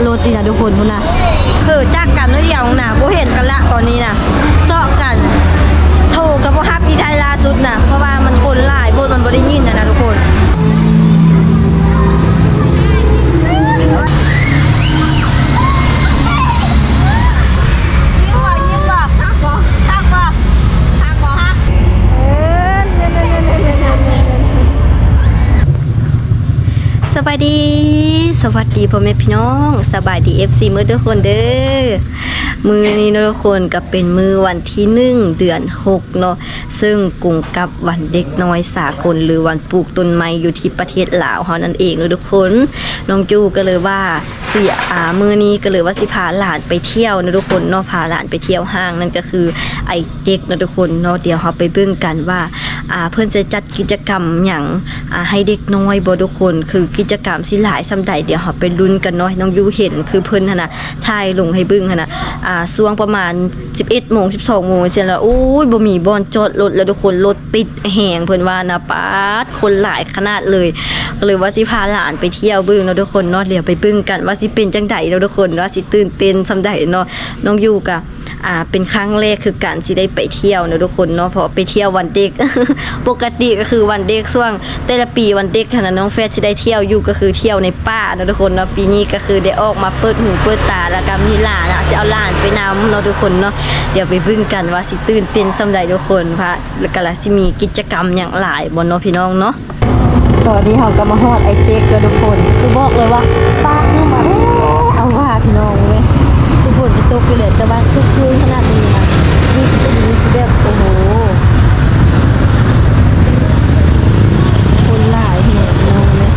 ລົດນີ້ນະທຸກຄົນ ພຸ້ນນະ ເຜີຈາກກັນໜ້ອຍດຽວນະ ບໍ່ເຫັນກັນລະຕອນນີ້ນະ ເຊາະກັນ ໂທກະບໍ່ຮັບອີກໄດ້ລ່າສຸດນະ ເພາະວ່າມັນຄົນຫຼາຍ ໂພດມັນບໍ່ໄດ້ຍິນຫັ້ນນະທຸກຄົນ. ສະບາຍດີ ສະຫວັດດີພໍ່ແມ່ພີ່ນ້ອງ ສະບາຍດີ ເອັຟຊີ ໝົດທຸກຄົນເດີ. ມື້ນີ້ເນາະທຸກຄົນ ກະເປັນມື້ວັນທີໜຶ່ງ ເດືອນຫົກເນາະ ເຊິ່ງກົງກັບວັນເດັກນ້ອຍສາກົນ ຫຼື ວັນປູກຕົ້ນໄມ້ຢູ່ທີ່ປະເທດລາວເຮົານັ້ນເອງເນາະທຸກຄົນ. ນ້ອງຈູກະເລີຍວ່າຊິ ອາ ມື້ນີ້ກະເລີຍວ່າຊິພາຫຼານໄປທ່ຽວເນາະທຸກຄົນເນາະ ພາຫຼານໄປທ່ຽວຫ້າງ ນັ້ນກະຄືໄອເຕັກເນາະທຸກຄົນເນາະ. ດຽວເຮົາໄປເບິ່ງກັນວ່າ ອາ ເພິ່ນຈະຈັດກິດຈະກຳຫຍັງ ອາ ໃຫ້ເດັກນ້ອຍບໍ່ທຸກຄົນ ຄືກິດຈະກຳຊິຫຼາຍສ່ຳໃດ ດຽວເຮົາໄປລຸ້ນກັນເນາະ. ນ້ອງຢູເຫັນຄືເພິ່ນຫັ້ນນະ ຖ່າຍລົງໃຫ້ເບິ່ງຫັ້ນນະ ອາ ຊ່ວງປະມານສິບເອັດໂມງ ສິບສອງໂມງຈັ່ງຊີ້ລະ ໂອ້ຍ ບໍ່ມີບ່ອນຈອດລົດລະທຸກຄົນ ລົດຕິດແຮງເພິ່ນວ່ານະ ປາດ ຄົນຫຼາຍຂະໜາດເລີຍ. ກະເລີຍວ່າຊິພາຫຼານໄປທ່ຽວເບິ່ງເນາະທຸກຄົນເນາະ ດຽວໄປເບິ່ງກັນວ່າຊິເປັນຈັ່ງໃດເນາະທຸກຄົນ ວ່າຊິຕື່ນເຕັ້ນສ່ຳໃດເນາະ. ນ້ອງຢູກະ ອາ ເປັນຄັ້ງແລກຄືກັນທີ່ໄດ້ໄປທ່ຽວເນາະທຸກຄົນເນາະ ເພາະໄປທ່ຽວວັນເດັກ ປົກກະຕິກະຄືວັນເດັກ ຊ່ວງແຕ່ລະປີວັນເດັກຫັ້ນນະ ນ້ອງແຟດຊິໄດ້ທ່ຽວຢູ່ ກະຄືທ່ຽວໃນປ່າເນາະທຸກຄົນເນາະ. ປີນີ້ກະຄືໄດ້ອອກມາເປີດຫູເປີດຕາ ລະກະມີຫຼານ ອາ ຊິເອົາຫຼານໄປນຳເນາະທຸກຄົນເນາະ. ດຽວໄປເບິ່ງກັນວ່າຊິຕື່ນເຕັ້ນສ່ຳໃດທຸກຄົນ ພະ ລະກະລະຊິມີກິດຈະກຳຫຍັງຫຼາຍບໍ່ເນາະພີ່ນ້ອງເນາະ. ຕອນນີ້ເຮົາກະມາຮອດໄອເຕັກແລ້ວທຸກຄົນ ຄືບອກເລີຍວ່າຟ້າຄຶ້ມມາແທ້ ເອົາວ່າພີ່ນ້ອງເອີຍ ຄືຝົນຊິຕົກຢູ່ແຫຼະ ແຕ່ວ່າຄຶກຄື້ນຂະໜາດນີ້ນະ ວິບສະຫວີບແບບ ໂອ້ໂຫ ຄົນຫຼາຍແຮງພີ່ນ້ອງເອີຍ.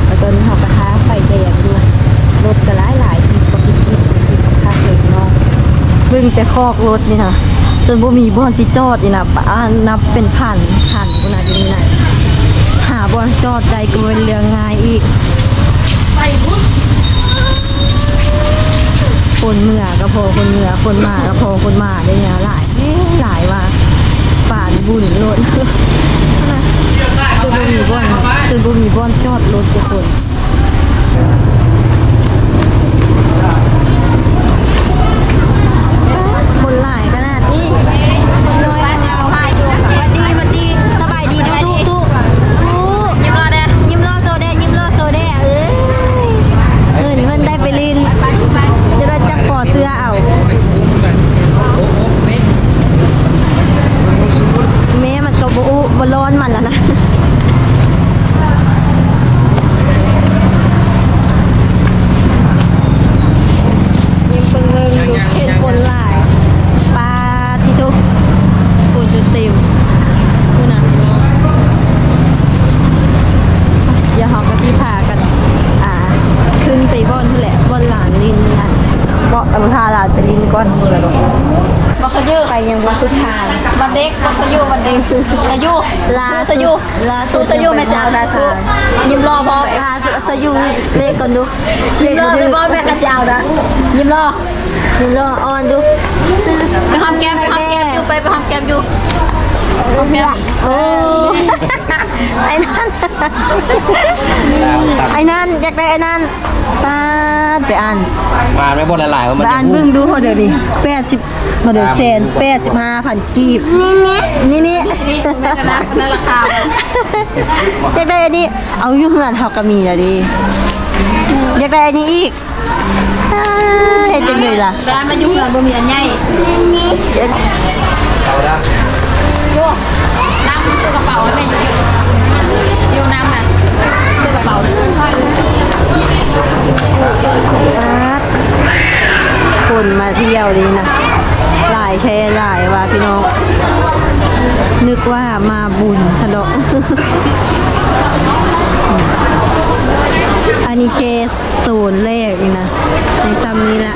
ແລ້ວຕອນນີ້ເຮົາກະຖ້າໄຟແດງຢູ່ ລົດກະຫຼາຍໆ ຕິດບໍ່ຕິດ ຕິດຄັກເລີຍພີ່ນ້ອງ. ເບິ່ງແຕ່ຄອກລົດນີ້ນະ ຈົນບໍ່ມີບ່ອນຊິຈອດນີ້ນະ ອາ ນັບເປັນພັນຄັນພຸ້ນນະ ຢູ່ນີ້ນະ ຫາບ່ອນຈອດໄດ້ກະບໍ່ແມ່ນເລື່ອງງ່າຍອີກ. ຄົນເມືອກະພໍຄົນເມືອ ຄົນມາກະພໍຄົນມາເດ້ ຫຼາຍແຮງ ຫຼາຍວ່າ ປານບຸນໂລດ ຈົນບໍ່ມີບ່ອນ ຈົນບໍ່ມີບ່ອນຈອດລົດທຸກຄົນ. ຄົນຫຼາຍຂະໜາດນີ້ ນ້ອຍ ຫວັດດີ ຫວັດດີ ສະບາຍດີ ດູ ດູ ດູ ຍິ້ມຫຼໍ່ແດ່ ຍິ້ມຫຼໍ່ໂຊແດ່ ຍິ້ມຫຼໍ່ໂຊແດ່ ເອີຍ ເພິ່ນ ເພິ່ນໄດ້ໄປຫຼິ້ນ ຈະໄດ້ຈັບຄໍເສື້ອເອົາ ແມ່ມັນກະບໍ່ອຸ ບໍ່ຮ້ອນມັນລະນະ. ຍິງເບິ່ງໆ ຢູ່ ເຫັນຄົນຫຼາຍ ປາດ ທິໂທ ຄົນຈົນເຕັມພຸ້ນນະເນາະ. ດຽວເຮົາກະຊິພາກັນ ອາ ຂຶ້ນໄປບ່ອນພຸ້ນແຫຼະ ບ່ອນຫຼານຫຼິ້ນ ອາ ເພາະ ເອີ ພາຫຼານໄປຫຼິ້ນກ່ອນ ໄປຍັງບໍ່ສຸດທາງ ວັນເດັກ ວັນສະຍຸ ວັນເດັກ ສະຍຸ ລາ ສະຍຸ ລາສຸດ ສະຍຸ ແມ່ຊິເອົານະ ຍິ້ມຫຼໍ່ພໍ ລາສຸດ ສະຍຸ ເລກກ່ອນດູ ຍິ້ມຫຼໍ່ ແມ່ກະຊິເອົານະ ຍິ້ມຫຼໍ່ ຍິ້ມຫຼໍ່ ອ່ອນດູ ໄປຫອມແກ້ມ ໄປຫອມແກ້ມຢູ່ ໄປ ໄປຫອມແກ້ມຢູ່ ຫອມແກ້ມ ໂອ້ ໄອ້ນັ້ນ ໄອ້ນັ້ນ ຢາກໄດ້ໄອ້ນັ້ນ ປາດ ໄປອ່ານ ມາແມ່ບໍ່ຫຼາຍໆ ມັນ ໄປອ່ານເບິ່ງດູ ເທົ່າໃດນີ້ ແປດສິບ ມາເດີ ແສນແປດສິບຫ້າພັນກີບ ນີ້ ນີ້ ນີ້ ນັ້ນລາຄາ ຢາກໄດ້ອັນນີ້ ເອົາ ຢູ່ເຮືອນເຮົາກະມີລະເດ ຢາກໄດ້ອັນນີ້ອີກ ເຮັດຈັ່ງໃດລະ ໄປອ່ານມາຢູ່ເຮືອນບໍ່ມີອັນໃຫຍ່ ຢູ່ ນຳ ຊື້ກະເປົາໃຫ້ແມ່ ຢູ່ນຳນະ ຊື້ກະເປົາ ປາດ ຄົນມາທ່ຽວນີ້ນະ ຫຼາຍແທ້ຫຼາຍວ່າພີ່ນ້ອງ ນຶກວ່າມາບຸນຊະດອກ ອັນນີ້ແຄ່ໂຊນແລກນີ້ນະ ຍັງຊ່ຳນີ້ລະ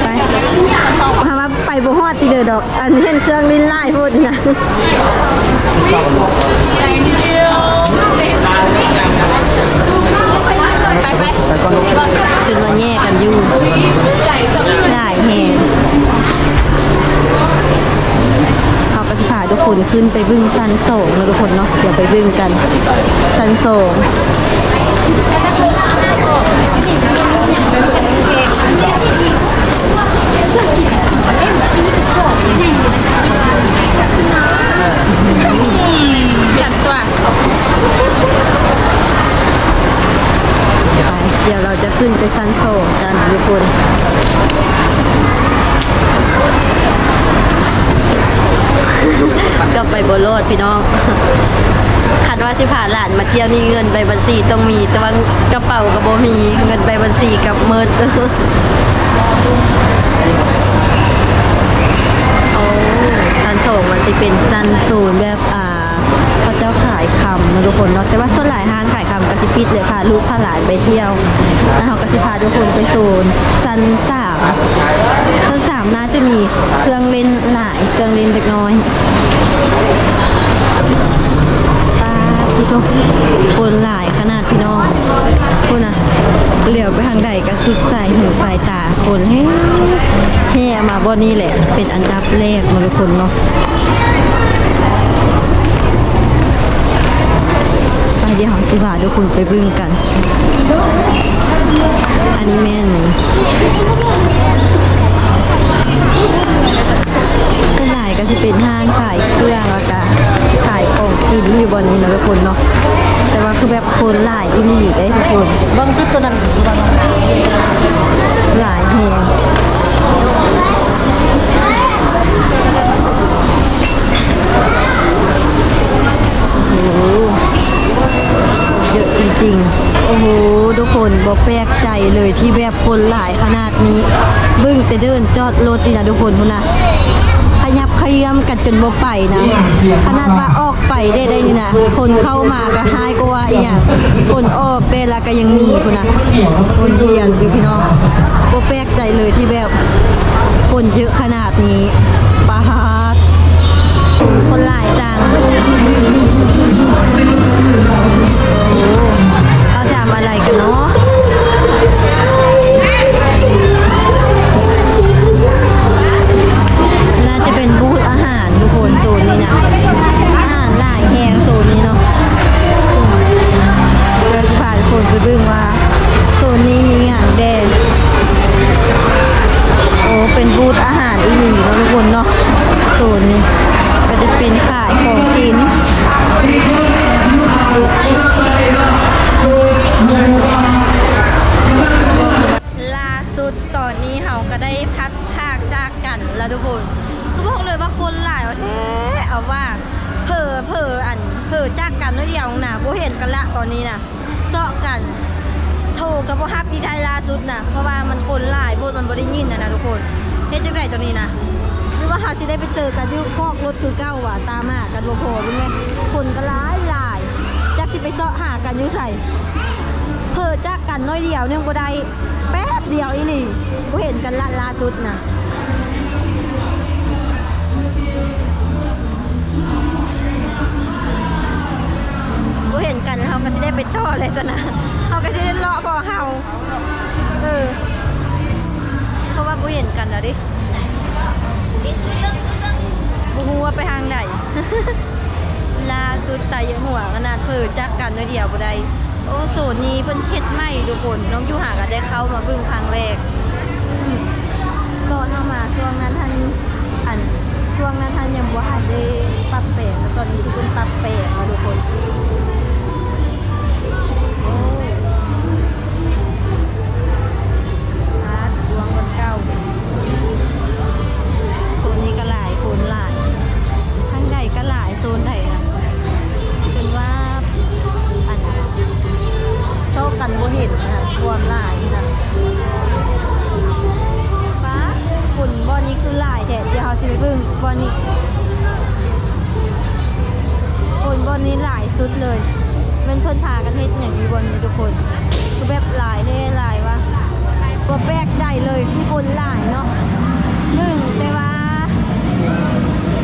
ໄປ ຖ້າວ່າໄປບໍ່ຮອດຊິເດີດອກ ອັນເຫັນເຄື່ອງຫຼິ້ນຫຼາຍໂພດນະ ຈົນວ່າແຍ່ກັນຢູ່ ຫຼາຍແຮງ ເຮົາກະຊິພາທຸກຄົນຂຶ້ນໄປເບິ່ງຊັ້ນສອງເນາະທຸກຄົນເນາະ ດຽວໄປເບິ່ງກັນ ຊັ້ນສອງ ไป เดี๋ยวเราจะขึ้นไปชั้นสองกันทุกคน กลับไปบ่รอดพี่น้อง คันว่าสิพาหลานมาเที่ยวนี่ เงินใบบัญชีต้องมี แต่ว่ากระเป๋าก็บ่มี เงินใบบัญชีกลับหมด โอ้ ชั้นสองมันสิเป็นชั้นโซนแบบ อ่า เขาเจ้าขายคำเนาะทุกคนเนาะ แต่ว่าส่วนหลายร้านขายคำก็สิปิดเลย พาลูกพาหลานไปเที่ยว แล้วเราก็สิพาทุกคนไปโซนชั้นสาม ชั้นสามน่าจะมีเครื่องเล่นหลาย เครื่องเล่นเด็กน้อย ป๊าด คนหลายขนาดพี่น้อง พุ้นนะ เหลียวไปทางใดก็สุดสายหูสายตา คนแฮ่ แฮ่มาบ่อนนี้แหละ เป็นอันดับแรกเนาะทุกคนเนาะ ไป เดี๋ยวเราสิพาทุกคนไปเบิ่งกัน อันนี้แม่น ส่วนหลายก็สิเป็นร้านขายเครื่อง แล้วก็ขายของกินอยู่บ่อนนี้เนาะทุกคนเนาะ แต่ว่าคือแบบคนหลายอีหลีเด้ทุกคน เบิ่งชุดตัวนั้น หลายแฮง โอ้โห เยอะจริงๆ โอ้โห ทุกคน บ่แปลกใจเลยที่แบบคนหลายขนาดนี้ เบิ่งแต่เดินจอดรถนี่นะทุกคน พุ้นนะ ขยับเขยื้อมกันจนบ่ไปนะ ขนาดว่าออกไปได้ ได้นี่นะ คนเข้ามาก็ฮ้ายกว่าอีหยัง คนออกแต่ละก็ยังมีพุ้นนะ วนเวียนอยู่พี่น้อง บ่แปลกใจเลยที่แบบคนเยอะขนาดนี้ ป๊าด คนหลายจัง โอ้ เขาทำอะไรกันเนาะ น่าจะเป็นบูธอาหารทุกคน โซนนี้นะ อาหารหลายแฮงโซนนี้เนาะ เดี๋ยวสิพาทุกคนไปเบิ่งว่าโซนนี้มีหยังแด่ โอ้ เป็นบูธอาหารอีหลีเนาะทุกคนเนาะ โซนนี้ก็จะเป็นขายของกิน ล่าสุดตอนนี้เฮาก็ได้พลัดพรากจากกันแล้วทุกคน คือบอกเลยว่าคนหลายเอาแท้เอาว่า เผลอ เผลอ อัน เผลอจากกันน้อยเดียวนะ บ่เห็นกันละตอนนี้นะ เซาะกัน โทรก็บ่ฮับอีกได้ล่าสุดนะ เพราะว่ามันคนหลายโพด มันบ่ได้ยินนะนะทุกคน เฮ็ดจั่งใดตอนนี้นะ หรือว่าเฮาสิได้ไปเจอกันอยู่คอกรถคือเก่าหวา ตามหากันบ่พ้อ เบิ่งแหม คนก็หลายหลาย จักสิไปเซาะหากันอยู่ไส เผลอจากกันน้อยเดียวนึงบ่ได้ แป๊บเดียวอีหลี บ่เห็นกันละล่าสุดนะ บ่เห็นกัน เฮาก็สิได้ไปต่อเลยซะนะ เฮาก็สิได้เลาะบ่เฮา เออ เพราะว่าบ่เห็นกันแล้วเด้ บ่ฮู้ว่าไปทางใด ล่าสุดตายหัวขนาด เผลอจากกันน้อยเดียวบ่ได้ โอ้ โซนนี้เพิ่นเฮ็ดใหม่ทุกคน น้องยูหาก็ได้เข้ามาเบิ่งครั้งแรก ตอนเฮามาช่วงนั้นหั้น อัน ช่วงนั้นหั้นยังบ่ทันได้ปรับแปลง แต่ตอนนี้คือเพิ่นปรับแปลงแล้วทุกคน โอ้ ปาด กว้างกว่าเก่า โซนนี้ก็หลาย คนหลาย ทางใดก็หลาย โซนใดนะ จนว่า อัน เซาะกันบ่เห็นนะ ความหลายนะ ป๊าด คนบ่อนนี้คือหลายแท้ เดี๋ยวเฮาสิไปเบิ่งบ่อนนี้ คนบ่อนนี้หลายสุดเลย แม่นเพิ่นพากันเฮ็ดหยังอยู่บ่อนนี้ทุกคน คือแบบหลายแท้หลายว่ะ บ่แปลกใจเลยที่คนหลายเนาะ หนึ่ง แต่ว่า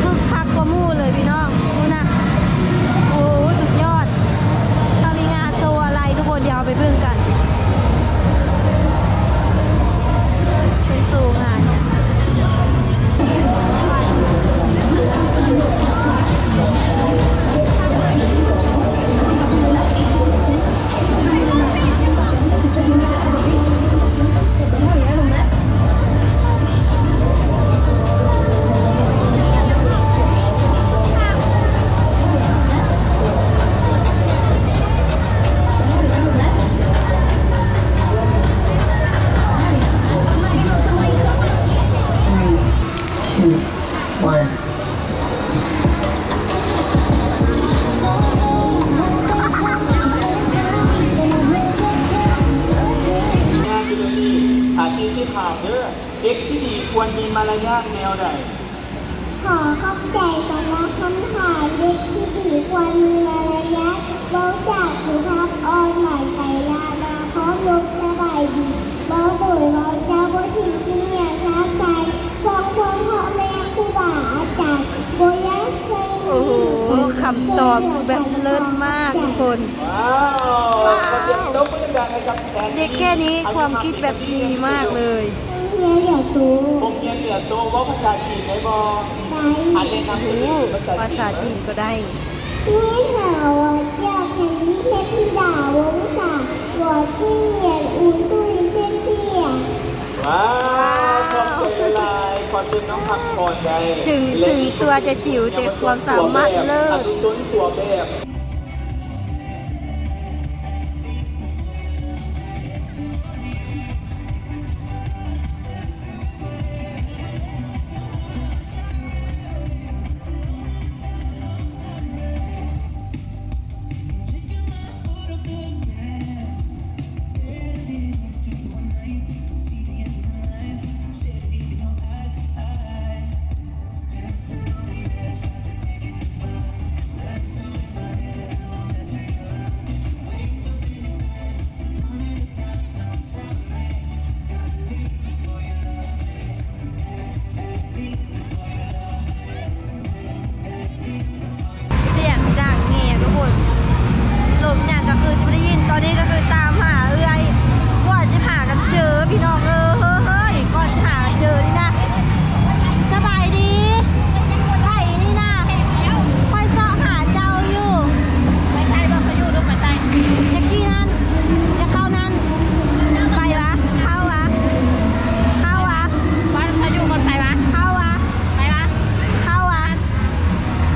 คึกคักกว่าหมู่เลยพี่น้อง พุ้นนะ โอ้ สุดยอด ถ้ามีงานโชว์อะไรทุกคน เดี๋ยวเราไปเบิ่งกัน เป็นโชว์งาน ເດັກທີ່ດີຄວນມີມາລະຍາດແນວໃດ? ຂໍຂອບໃຈສຳລັບຄຳຖາມ. ເດັກທີ່ດີຄວນມີມາລະຍາດ, ເວົ້າຈາສຸພາບອ່ອນຫວານໄປລະມາ, ເຄົາລົບສະບາຍດີ, ເວົ້າໂດຍເວົ້າຈາບໍ່ຖິ້ມຂີ້ເຫຍື້ອຊາດຊາຍ, ຟັງຄວາມພໍ່ແມ່ຄູບາອາຈານ, ບໍ່ຢາກເຄີຍມີ ໂອ້ໂຫ ຄຳຕອບຄືແບບເລີດມາກທຸກຄົນ. ວ້າວ ຂໍສຽງຕົບມືດັງໆໃຫ້ກັບແຄນ ເດັກແຄ່ນີ້ຄວາມຄິດແບບດີມາກເລີຍ. ໂຮງຮຽນເຫຼືອໂຕ ໂຮງຮຽນເຫຼືອໂຕ ເວົ້າພາສາຈີນໄດ້ບໍ່? ໄດ້. ອາ ແນະນຳຕົວເອງເປັນພາສາຈີນ ໂອ້ ພາສາຈີນກໍໄດ້. ນີ້ຫາວ່າຈາກແຄນດີເທບທິດາ ວົງສາ ຫົວຈິ້ນຫຽນ ອູຊຸຍເຊເຊຍ. ວ້າວ ຂອບໃຈຫຼາຍໆ. ຂໍເຊີນນ້ອງພັກຜ່ອນໄດ້. ເຖິງ ເຖິງຕົວຈະຈິ໋ວແຕ່ຄວາມສາມາດເລີດ. ອະນຸຊົນຕົວແບບ. ສຽງດັງແຮງທຸກຄົນ ລົມຫຍັງກໍຄືຊິບໍ່ໄດ້ຍິນ. ຕອນນີ້ກໍຄືຕາມຫາເອື້ອຍ ກວ່າຊິຫາກັນເຈີພີ່ນ້ອງເອີຍ ກວ່າຊິຫາກັນເຈີນີ້ນະ. ສະບາຍດີ ໃຜນີ້ນະ? ຂ້ອຍຊອກຫາເຈົ້າຢູ່. ໄປໃສ? ບອກເຂົາຢູ່ ລູກ ໄປໃສ? ຢາກຂີ່ນັ້ນ ຢາກເຂົ້ານັ້ນ. ໄປວະ? ເຂົ້າວະ? ເຂົ້າວະ? ວ່ານຳເຂົາຢູ່ກ່ອນ. ໄປວະ? ເຂົ້າວະ? ໄປວະ? ເຂົ້າວະ?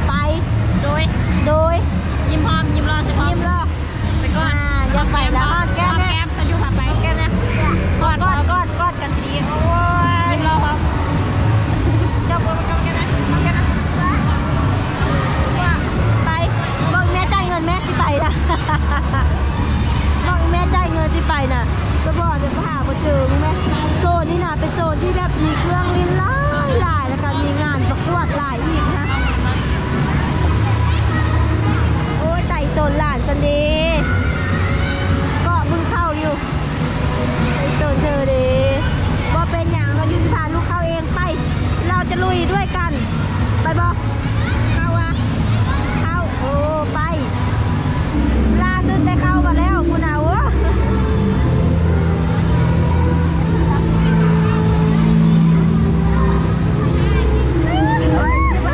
ໄປ. ໂດຍ ໂດຍ. ຍິ້ມພ້ອມ ຍິ້ມຫຼໍ່ໃສ່ພ້ອມ ຍິ້ມຫຼໍ່. ໄປກ່ອນ ອ່າ ຢາກໄປແລ້ວ. ຫອມແກ້ມ ຫອມແກ້ມ ຫອມແກ້ມ ສະຢູ່ພາໄປ ຫອມແກ້ມນະ. ກອດ ກອດ ກອດ ກອດກັນດີໆ. ໂອ້ຍ ຍິ້ມຫຼໍ່ພ້ອມ ຍິ້ມຫຼໍ່ພ້ອມ. ເຈົ້າ ເຈົ້າ ເຈົ້າ ເຈົ້າ ເຈົ້າ ໄປ ບອກອີ່ແມ່ຈ່າຍເງິນແມ່ ຊິໄປນະ. ບອກອີ່ແມ່ຈ່າຍເງິນ ຊິໄປນະ. ແຕ່ບໍ່ ດຽວໄປຫາບໍ່ເຈີແມ່. ໂຊນນີ້ນະ ເປັນໂຊນທີ່ແບບມີເຄື່ອງຫຼິ້ນຫຼາຍໆ ແລ້ວກໍມີງານປະກວດຫຼາຍອີກນະ. ໂອ້ຍ ຕາຍ ອີ່ຕົນຫຼານຊັ້ນເດ ເກາະເບິ່ງເຂົ້າຢູ່. ໄປໂຕນເທີເດ. ບໍ່ເປັນຫຍັງ ເຮົາຢູ່ຊິພາລູກເຂົ້າເອງ. ໄປ ເຮົາຈະລຸຍດ້ວຍກັນ. ໄປບໍ່? ເຂົ້າວະ? ເຂົ້າ. ໂອ້ ໄປ. ລ່າສຸດໄດ້ເຂົ້າມາແລ້ວພຸ້ນນະ. ໂອ້ ໄປ.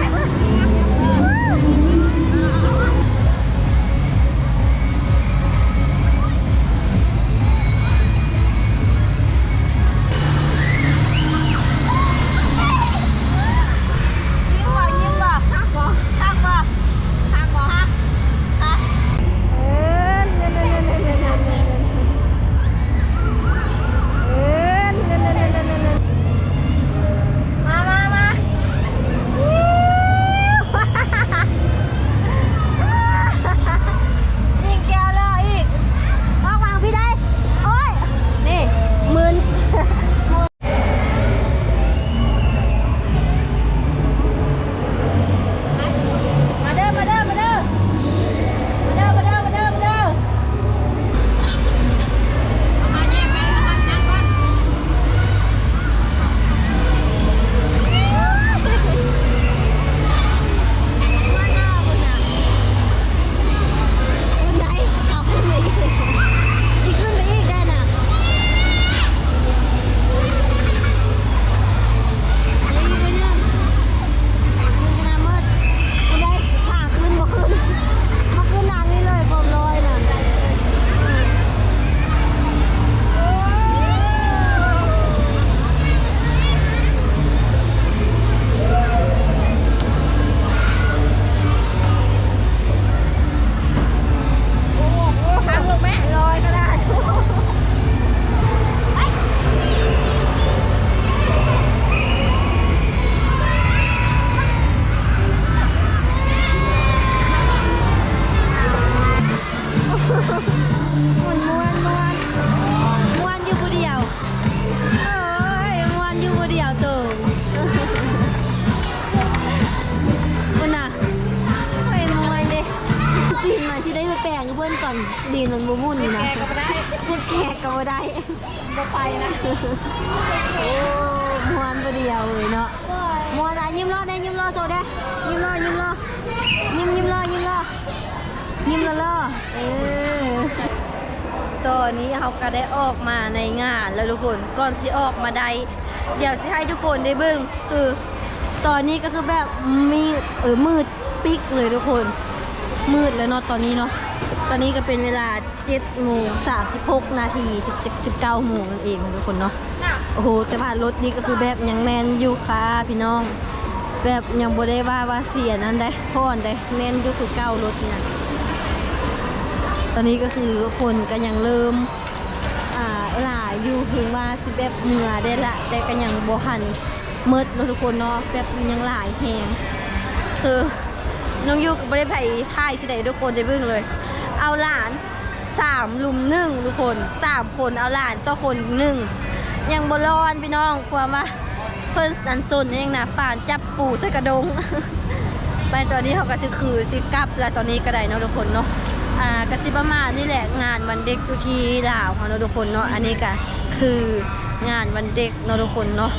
ແປງໃຫ້ເພິ່ນກ່ອນ ດິນມັນບໍ່ໝຸ່ນນີ້ນະ ແກະກໍບໍ່ໄດ້ ຂຸດແກະກໍບໍ່ໄດ້ ບໍ່ໄປນະ ໂອ້ ມ່ວນຜູ້ດຽວເລີຍເນາະ ມ່ວນ. ອ່ະ ຍິ້ມຫຼໍ່ແດ່ ຍິ້ມຫຼໍ່ໂຊແດ່ ຍິ້ມຫຼໍ່ ຍິ້ມຫຼໍ່ ຍິ້ມ ຍິ້ມຫຼໍ່ ຍິ້ມຫຼໍ່ ຍິ້ມຫຼໍ່ໆ ເອີ ຕອນນີ້ເຮົາກໍໄດ້ອອກມາໃນງານແລ້ວທຸກຄົນ ກ່ອນຊິອອກມາໄດ້ ດຽວຊິໃຫ້ທຸກຄົນໄດ້ເບິ່ງ ຄືຕອນນີ້ກໍຄືແບບມີ ເອີ ມືດປິກເລີຍທຸກຄົນ ມືດແລ້ວເນາະຕອນນີ້ເນາະ ຕອນນີ້ກໍເປັນເວລາເຈັດໂມງສາມສິບຫົກນາທີ ສິບເຈັດ ສິບເກົ້າໂມງນັ້ນເອງທຸກຄົນເນາະ. ໂອ້ໂຫ ແຕ່ວ່າລົດນີ້ກໍຄືແບບຍັງແໜ້ນຢູ່ຄ່າພີ່ນ້ອງ ແບບຍັງບໍ່ໄດ້ວ່າ ວ່າຊິອັນນັ້ນໃດ໋ ຜ່ອນໃດ໋ ແໜ້ນຢູ່ຄືເກົ່າລົດນີ້ນະ. ຕອນນີ້ກໍຄືຄົນກໍຍັງເລີ່ມ ອ່າ ຫຼາຍຢູ່ ເຖິງວ່າຊິແບບເມືອໄດ້ລະ ແຕ່ກໍຍັງບໍ່ທັນໝົດເນາະທຸກຄົນເນາະ ແບບຍັງຫຼາຍແຮງ. ຄືນ້ອງຢູກໍບໍ່ໄດ້ໄປຖ່າຍຊິໃດ ທຸກຄົນໄດ້ເບິ່ງເລີຍ ເອົາຫຼານສາມລຸມໜຶ່ງທຸກຄົນ ສາມຄົນເອົາຫຼານຕໍ່ຄົນໜຶ່ງ ຍັງບໍ່ລອດພີ່ນ້ອງ ຄວາມວ່າ ເພິ່ນອັນສົນແຮງນະ ປານຈັບປູໃສ່ກະດົງ. ໄປ ຕອນນີ້ເຮົາກໍຊິຄືຊິກັບລະ ຕອນນີ້ກໍໄດ້ເນາະທຸກຄົນເນາະ. ອ່າ ກໍຊິປະມານນີ້ແຫຼະ ງານວັນເດັກຢູ່ທີ່ລາວເຮົາເນາະທຸກຄົນເນາະ. ອັນນີ້ກໍຄືງານວັນເດັກເນາະທຸກຄົນເນາະ.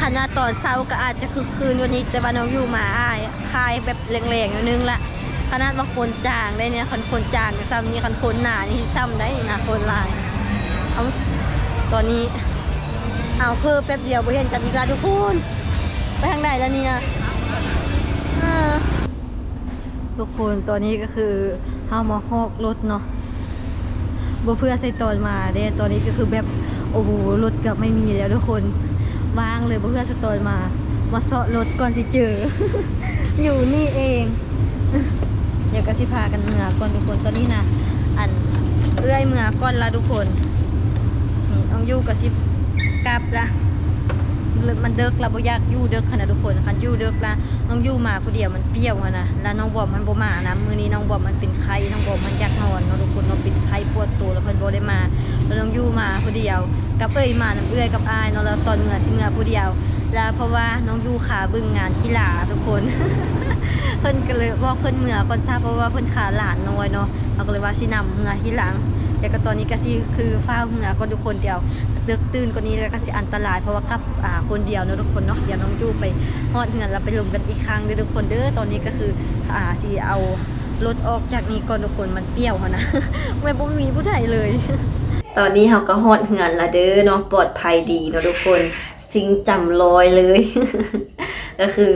ຄັນວ່າຕອນເຊົ້າກໍອາດຈະຄຶກຄື້ນກວ່ານີ້ ແຕ່ວ່ານ້ອງຢູ່ມາອ້າຍ ຄາຍແບບແລງໆ ໜ້ອຍໜຶ່ງລະ ຂະໜາດວ່າຄົນຈາງໄດ໋ນີ້ ຄັນຄົນຈາງກໍຊ່ຳນີ້ ຄັນຄົນໜານີ້ຊ່ຳໄດ໋ນະ ຄົນຫຼາຍ. ເອົາ ຕອນນີ້ ເອົາ ເຜີແປັບດຽວບໍ່ເຫັນກັນອີກລະທຸກຄົນ ໄປທາງໃດລະນີ້ນະ? ເອີ ທຸກຄົນ ຕອນນີ້ກໍຄືເຮົາມາຮອກລົດເນາະ ບໍ່ເຜື່ອໃສ່ຕອນມາເດ້. ຕອນນີ້ກໍຄືແບບ ໂອ້ໂຫ ລົດກໍໄມ່ມີແລ້ວທຸກຄົນ ວ່າງເລີຍ ບໍ່ເຜື່ອໃສ່ຕອນມາ ມາເຊາະລົດກ່ອນຊິເຈີ ຢູ່ນີ້ເອງ. ດຽວກໍຊິພາກັນເມືອກ່ອນທຸກຄົນ. ຕອນນີ້ນະ ອັນ ເອື້ອຍເມືອກ່ອນລະທຸກຄົນ. ນີ້ນ້ອງຢູ່ກໍຊິກັບລະ ມັນເດິກລະ ບໍ່ຢາກຢູ່ເດິກຫັ້ນນະທຸກຄົນ. ຄັນຢູ່ເດິກລະ ນ້ອງຢູ່ມາຜູ້ດຽວມັນປ່ຽວຫັ້ນນະ ລະນ້ອງບອມມັນບໍ່ມານຳ. ມື້ນີ້ນ້ອງບອມມັນເປັນໄຂ້ ນ້ອງບອມມັນຢາກນອນເນາະທຸກຄົນເນາະ ເປັນໄຂ້ປວດໂຕ ລະເພິ່ນບໍ່ໄດ້ມາ ລະນ້ອງຢູ່ມາຜູ້ດຽວ ກັບເອື້ອຍ ມານຳເອື້ອຍກັບອ້າຍເນາະ. ລະຕອນເມືອຊິເມືອຜູ້ດຽວ ລະເພາະວ່ານ້ອງຢູ່ຄາເບິ່ງງານກິລາທຸກຄົນ ເພິ່ນກໍເລີຍບອກເພິ່ນເມືອກ່ອນຊະ ເພາະວ່າເພິ່ນຄາຫຼານນ້ອຍເນາະ. ເຮົາກໍເລີຍວ່າຊິນຳເມືອທີຫຼັງ ແຕ່ກໍຕອນນີ້ກໍຊິຄືຟ້າວເມືອກ່ອນທຸກຄົນ ດຽວເດິກຕື່ນກວ່ານີ້ແລ້ວກໍຊິອັນຕະລາຍ ເພາະວ່າກັບ ອ່າ ຄົນດຽວເນາະທຸກຄົນເນາະ. ດຽວນ້ອງຢູ່ໄປຮອດເຮືອນລະໄປລົມກັນອີກຄັ້ງເດີທຸກຄົນເດີ. ຕອນນີ້ກໍຄື ອ່າ ຊິເອົາລົດອອກຈາກນີ້ກ່ອນທຸກຄົນ ມັນປ່ຽວຫັ້ນນະ ແມ່ນບໍ່ມີຜູ້ໃດເລີຍ. ຕອນນີ້ເຮົາກໍຮອດເຮືອນລະເດີເນາະ ປອດໄພດີເນາະທຸກຄົນ ຊິງຈຳລອຍເລີຍ ກໍຄື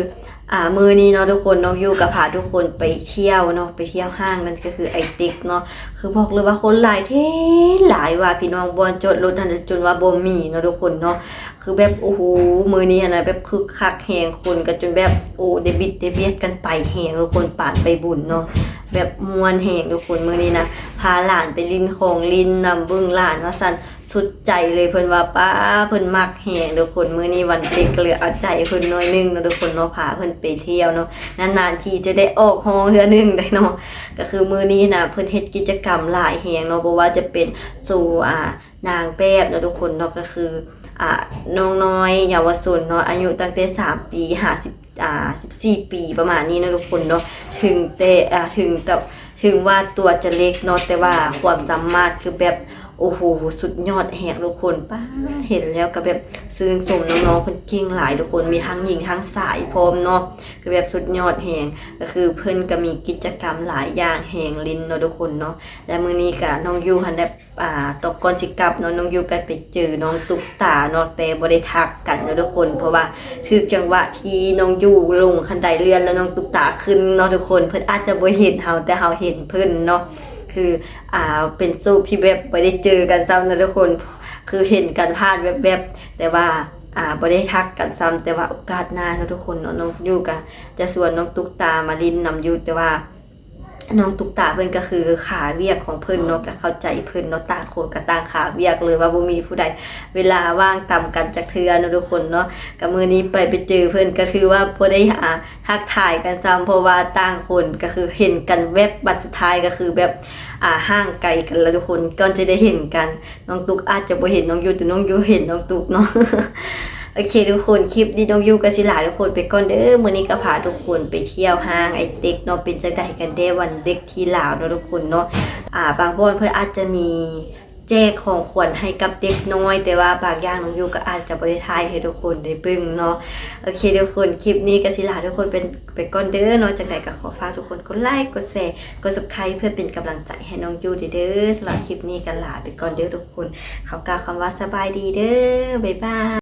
ອ່າ ມື້ນີ້ເນາະທຸກຄົນ ນ້ອງຢູ່ກໍພາທຸກຄົນໄປທ່ຽວເນາະ ໄປທ່ຽວຫ້າງ ນັ້ນກໍຄືໄອເຕັກເນາະ. ຄືບອກເລີຍວ່າຄົນຫຼາຍແທ້ຫຼາຍວ່າພີ່ນ້ອງ ບ່ອນຈອດລົດຫັ້ນຈົນວ່າບໍ່ມີເນາະທຸກຄົນເນາະ. ຄືແບບ ໂອ້ໂຫ ມື້ນີ້ຫັ້ນນະ ແບບຄຶກຄັກແຮງ ຄົນກໍຈົນແບບ ໂອ້ ໄດ້ບິດໄດ້ບຽດກັນໄປແຮງທຸກຄົນ ປານໄປບຸນເນາະ ແບບມ່ວນແຮງທຸກຄົນ. ມື້ນີ້ນະ ພາຫຼານໄປຫຼິ້ນຂອງຫຼິ້ນນຳ ເບິ່ງຫຼານວ່າຊັ້ນ ສຸດໃຈເລີຍ ເພິ່ນວ່າ ປ້າ ເພິ່ນມັກແຮງທຸກຄົນ. ມື້ນີ້ວັນເດັກກໍເລີຍເອົາໃຈເພິ່ນໜ້ອຍໜຶ່ງເນາະທຸກຄົນເນາະ ພາເພິ່ນໄປທ່ຽວເນາະ ນານໆທີຈະໄດ້ອອກຫ້ອງເທື່ອໜຶ່ງໄດ໋ເນາະ. ກໍຄືມື້ນີ້ນະ ເພິ່ນເຮັດກິດຈະກຳຫຼາຍແຮງເນາະ ບໍ່ວ່າຈະເປັນໂຊ ອ່າ ນາງແບບເນາະທຸກຄົນເນາະ ກໍຄື ອ່າ ນ້ອງນ້ອຍເຍົາວະຊົນເນາະ ອາຍຸຕັ້ງແຕ່ສາມປີຫາສິບ ອ່າ ສິບສີ່ປີປະມານນີ້ເນາະທຸກຄົນເນາະ. ເຖິງແຕ່ ອ່າ ເຖິງແຕ່ ເຖິງວ່າຕົວຈະເລັກເນາະ ແຕ່ວ່າຄວາມສາມາດຄືແບບ ໂອ້ໂຫ ສຸດຍອດແຮງທຸກຄົນ. ປ້າ ເຫັນແລ້ວກໍແບບຊື່ນຊົມນ້ອງໆ ເພິ່ນເກັ່ງຫຼາຍທຸກຄົນ ມີທັງຍິງທັງຊາຍພ້ອມເນາະ ຄືແບບສຸດຍອດແຮງ. ກໍຄືເພິ່ນກໍມີກິດຈະກຳຫຼາຍຢ່າງແຮງຫຼິ້ນເນາະທຸກຄົນເນາະ. ແລະ ມື້ນີ້ກະນ້ອງຢູ່ຫັ້ນແຫຼະ ອ່າ ຕອນກ່ອນຊິກັບເນາະ ນ້ອງຢູ່ກໍໄປເຈີນ້ອງຕຸກຕາເນາະ ແຕ່ບໍ່ໄດ້ທັກກັນເນາະທຸກຄົນ ເພາະວ່າຖືກຈັງຫວະທີ່ນ້ອງຢູ່ລົງຄັນໄດເລື່ອນ ແລ້ວນ້ອງຕຸກຕາຂຶ້ນເນາະທຸກຄົນ. ເພິ່ນອາດຈະບໍ່ເຫັນເຮົາ ແຕ່ເຮົາເຫັນເພິ່ນເນາະ. ຄື ອ່າ ເປັນໂຊກທີ່ແບບບໍ່ໄດ້ເຈີກັນຊ້ຳເນາະທຸກຄົນ ຄືເຫັນກັນຜ່ານແວບໆ ແຕ່ວ່າ ອ່າ ບໍ່ໄດ້ທັກກັນຊ້ຳ. ແຕ່ວ່າໂອກາດໜ້າເນາະທຸກຄົນເນາະ ນ້ອງຢູ່ກໍຈະຊວນນ້ອງຕຸກຕາມາຫຼິ້ນນຳຢູ່ ແຕ່ວ່າ ນ້ອງຕຸກຕາເພິ່ນກໍຄືຄາວຽກຂອງເພິ່ນເນາະ ກໍເຂົ້າໃຈເພິ່ນເນາະ ຕ່າງຄົນກໍຕ່າງຄາວຽກເລີຍ ວ່າບໍ່ມີຜູ້ໃດເວລາວ່າງຕຳກັນຈັກເທື່ອເນາະທຸກຄົນເນາະ. ກໍມື້ນີ້ໄປ ໄປເຈີເພິ່ນ ກໍຖືວ່າບໍ່ໄດ້ ອ່າ ທັກທາຍກັນຊ້ຳ ເພາະວ່າຕ່າງຄົນກໍຄືເຫັນກັນແວບ ບັດສຸດທ້າຍກໍຄືແບບ ອ່າ ຫ່າງໄກກັນລະທຸກຄົນ ກ່ອນຈະໄດ້ເຫັນກັນ. ນ້ອງຕຸກອາດຈະບໍ່ເຫັນນ້ອງຢູ່ ແຕ່ນ້ອງຢູ່ເຫັນນ້ອງຕຸກເນາະ. ໂອເຄທຸກຄົນ ຄລິບນີ້ນ້ອງຢູກໍຊິລາທຸກຄົນໄປກ່ອນເດີ. ມື້ນີ້ກໍພາທຸກຄົນໄປທ່ຽວຫ້າງໄອເຕັກເນາະ ເປັນຈັ່ງໃດກັນແດ່ວັນເດັກທີ່ລາວເນາະທຸກຄົນເນາະ. ອ່າ ບາງບ່ອນເພິ່ນອາດຈະມີແຈກຂອງຂວັນໃຫ້ກັບເດັກນ້ອຍ ແຕ່ວ່າບາງຢ່າງນ້ອງຢູກໍອາດຈະບໍ່ໄດ້ຖ່າຍໃຫ້ທຸກຄົນໄດ້ເບິ່ງເນາະ. ໂອເຄທຸກຄົນ ຄລິບນີ້ກໍຊິລາທຸກຄົນເປັນ ໄປກ່ອນເດີເນາະ. ຈັ່ງໃດກໍຂໍຝາກທຸກຄົນກົດໄລ ກົດແຊ ກົດ Subscribe ເພື່ອເປັນກຳລັງໃຈໃຫ້ນ້ອງຢູເດີ. ສຳລັບຄລິບນີ້ກໍລາໄປກ່ອນເດີທຸກຄົນ. ຂໍກ່າວຄຳວ່າສະບາຍດີເດີ. ບາຍບາຍ.